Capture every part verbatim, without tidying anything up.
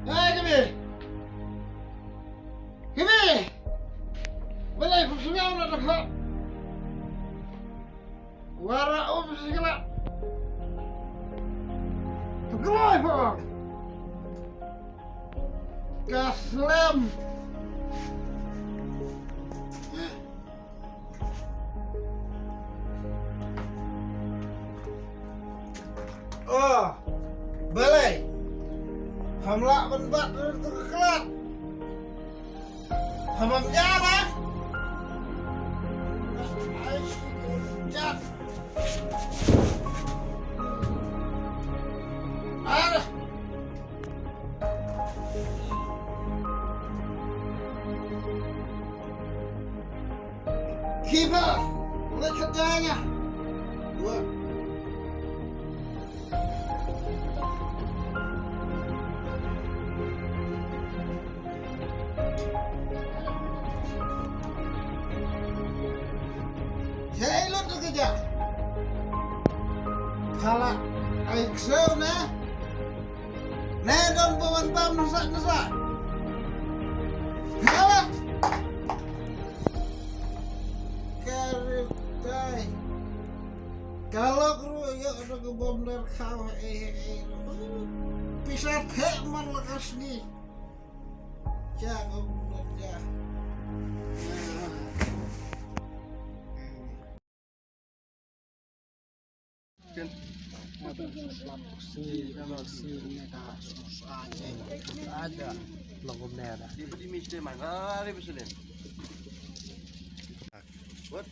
Hey, Gibi! Gibi! Balei phi sngewbha na ka? Wara um sikla. Tukloi pha. Ka slem. Oh, balei? Pham lah ban bat tu ka klat. Pham ïa la. Ai, jat. Ar. Kiba, le kadanya. Wa. Hey, lut ka ja. Kala, ai kseu ne. Ne don ba wan bam nasa nasa. Kala. Kari tai. Kalau kru yo ada ke bom dar kau eh eh. Pisar thek man la ka sngi. Ja ko bom ja. Ada. Long kumne ada. Di di mis de man. Ah, di besulin. What?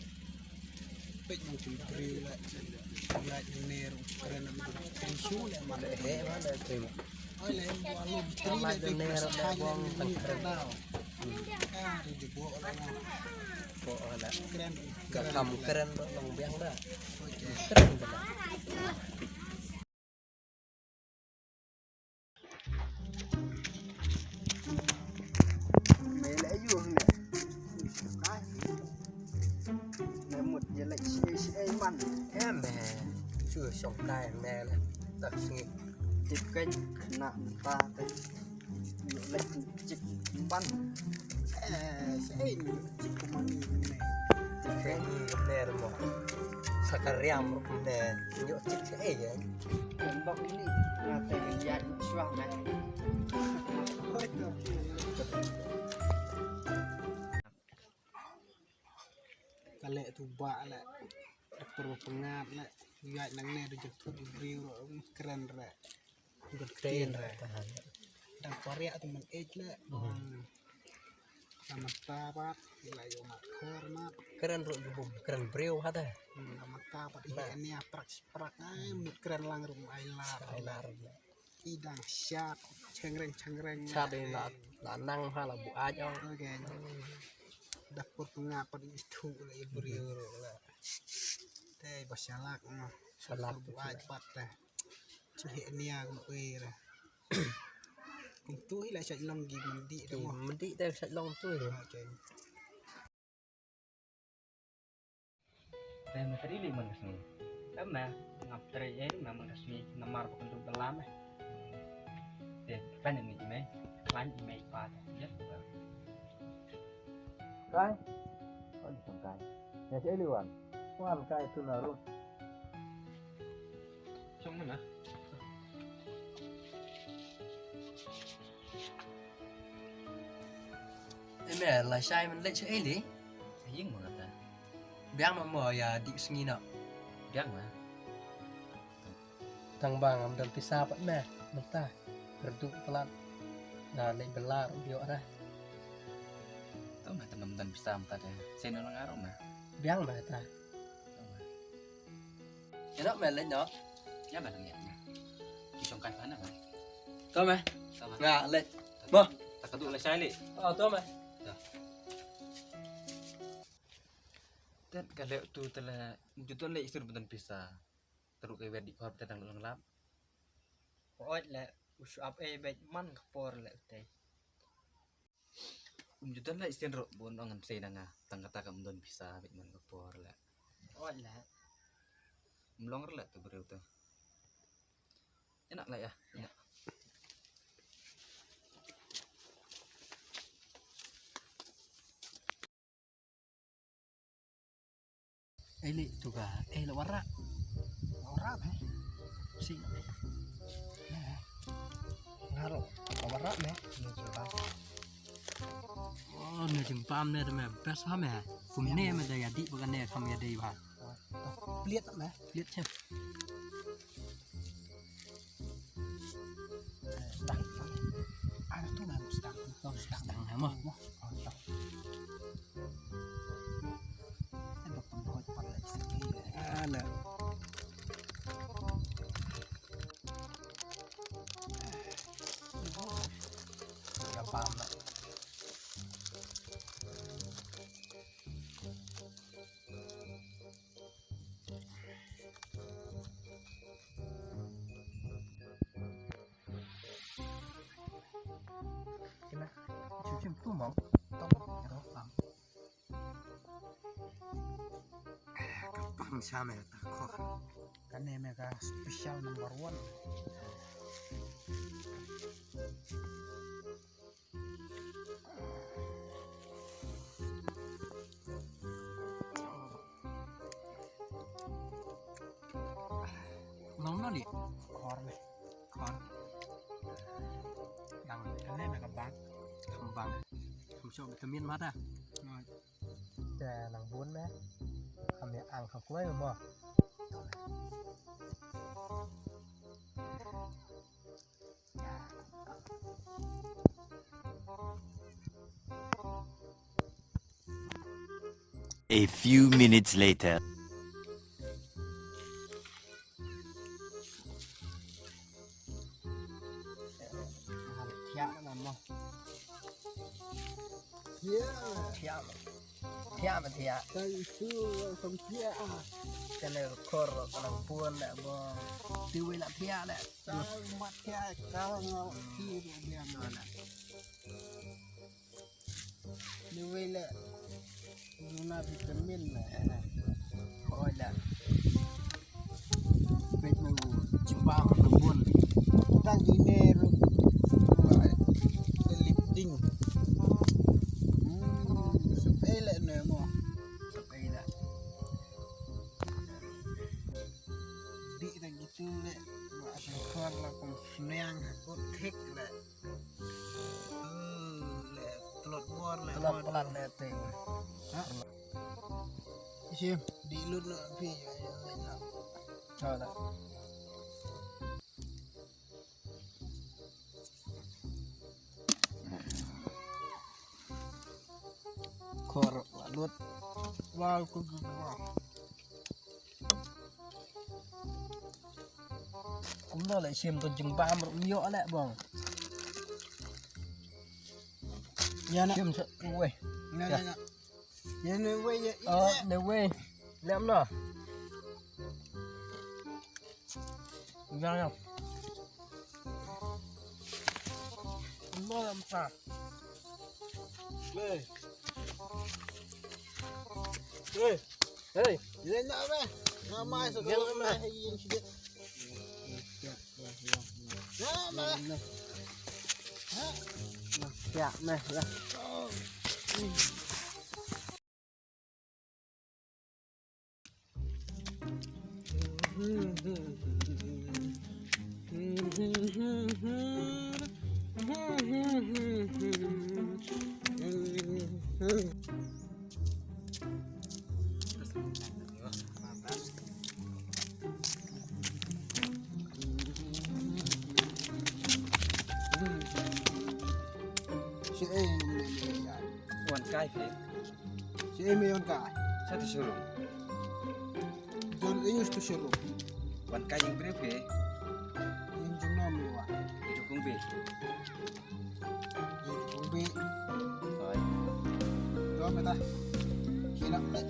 Pek nang cun briew la. Lait nang ner kren nang briew su la man. Eh, mana tu? Oi la, yang buat lu tri la di klas tang yang ni terdau. Ah, tu jebok la. Bok la. Kren. Ga kam kren tu long biang dah. Kren dah. Me le yu ne. Kai. Me mut ye le shi shi ai man. Em me. Chu shong kai me le. Tak sngi. Tip kai na ta te. Yu le chik ban. Eh, shi ai yu chik man ne. Tip kai ne mo. Sakariam ne. Yu chik shi ai. Kan bok ini, na te kan ya shuang na. Ka leh tu ba leh. Dapur ba pyngat leh. Ïaid nangne da jingthut u briew ruh kren re. Kren re. Dang pariah tu man ej leh. Ka mata pat, ila ïoh mat khor mat. Kren ruh ju bum, kren briew ha te. Hmm, ka mata pat ïa nia prak prak ai, mut kren lang ruh ai lar. Ai lar. I dang shat, chengreng chengreng. Shat i la, la nang ha la buaid ong. Okay. Dapur pyngat pat i thu la i briew ruh la. Te ba shalak ma. Shalak buaid pat te. Chu he nia kum ui ra. Kum tu hi la shat long gi mandi da mo. Mandi te shat long tu. Okay. Te me tri li man ka sngi. Em me, ngap tri eh, me man ka sngi, namar ba kan tu dalam eh. Te kan ni me, kan ni me pa. Ya. Kai. Oh, ni kai. Ya, si Eli wan. Wan kai tu na ru. Song mana? Eme, la shai man leit sha ei li? Ïing ma kata. Biang ma mo ïa dih sngi noh. Biang ma. Tang ba ngam don pisa pat me, mynta. Kyrduh palat. Na leit bela ruh biok dah. To ma tang ngam don pisa mynta de. Sien na nga ruh ma. Biang ma kata. Ïa noh me leit noh. Ïa ba nang ïa. Ki shong kai pa na ba. To me. To me. Nga leit. Mo. Ta ka du la shai leit. Oh, to me. Tet ka leh tu te la ju ton leh isur bynta pisa. Teru ka wet di khor te dang lang lap. Oi le u shu ap ei beit man ka por le te. Um ju don la isen ro bun ong ngan sei na nga tang kata kam don pisa bit man ka por la. Oi la. Long rlet tu briew tu. Ina la ya. Ina. Ei li tu ka. Ei la wara. La wara me. Si. Ngaro. La wara me. Ni tu ka. Oh, ne jingpam ne me best ha me. Kumne me da ya di ba ne kam ya di ba. Pliat me. Pliat che. Sedang. Ada tu me sedang. Sedang mo. Ada pun hot pada sini. Ala. Gampang lah. Kena cuci tu mau. Tong, tong, tong. Ka pang sha me ta ko. Kane me ka special number one. Nong no li. Khor me. Khor. Yang kane me ka bang. Ka bang. Ka shoh vitamin ma ta. Te nang bun me. Ka me ang ka kloi mo. A few minutes later. Thiah na mo. Thiah. Thiah ma thiah. Tang itu tang thiah. Kane khor kana bun na bo. Tiwi la thiah le. Tang mat thiah ka ngo ti ro biang na. Ni wei le. Duna vitamin le. Oi le. Peit mo, jingpam na bun. Tang ine ru. Lip ding. Hmm, sepei le ne mo. Sepei le. Di tang itu le. Wa sengkor la kum sniang kut thik le. Hmm, le tlot bor le. Tlot bor. Plat le te. Ha? Sim, di lut na phi. Ada. Khor lut. Wow, ku gu wa. Kumno le sim tu jingbam ruh myo le bong. Ya na. Sim sa weh. Na na na. Ya ne wei ya. Oh, ne wei. Lem no. Ya ya. No lem sa. Hey. Hey. Hey. Ye na me. Na mai so. Ye na me. Hey, ye shi. Na me. Ha. Ya me ya. Wan kai phi. Shi ei me wan kai. Sa tu shuru. Jon ei us tu shuru. Wan kai jing briew phi. Jing jung nom me wa. Jung kung bi. Jung kung bi. Oi. Jom me ta. Kina me.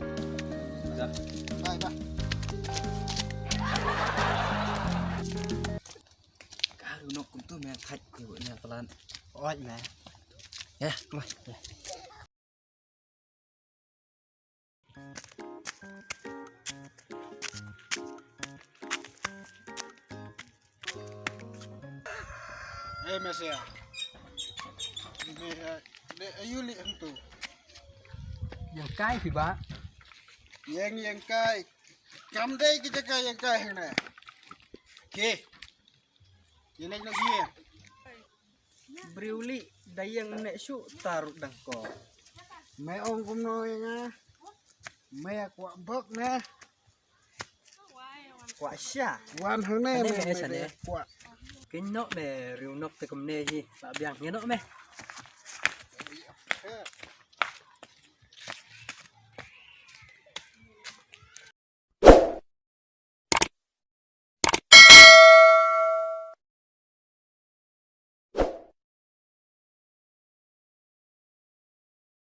Da. Bye bye. Ka ru nok kum tu me thait ki bu ne plan. Oi me. Ya, mai. Eh, Mesia. Ini, eh, de ayu li hangtu. Yang kai phi ba? Yang, yang kai. Kam dei ki jaka yang kai hang na. Ki. Yang naik nak sini. Briew li da yang ne shu taru dang ko. Mai ong kumno yang ah. Mai kwah bok na. Kwah sha. Wan hang ne, hang ne, ne, ne, ne, ne. Kwah. Kin nok ne, riu nok te kum ne hi. Ba biang nge nok me.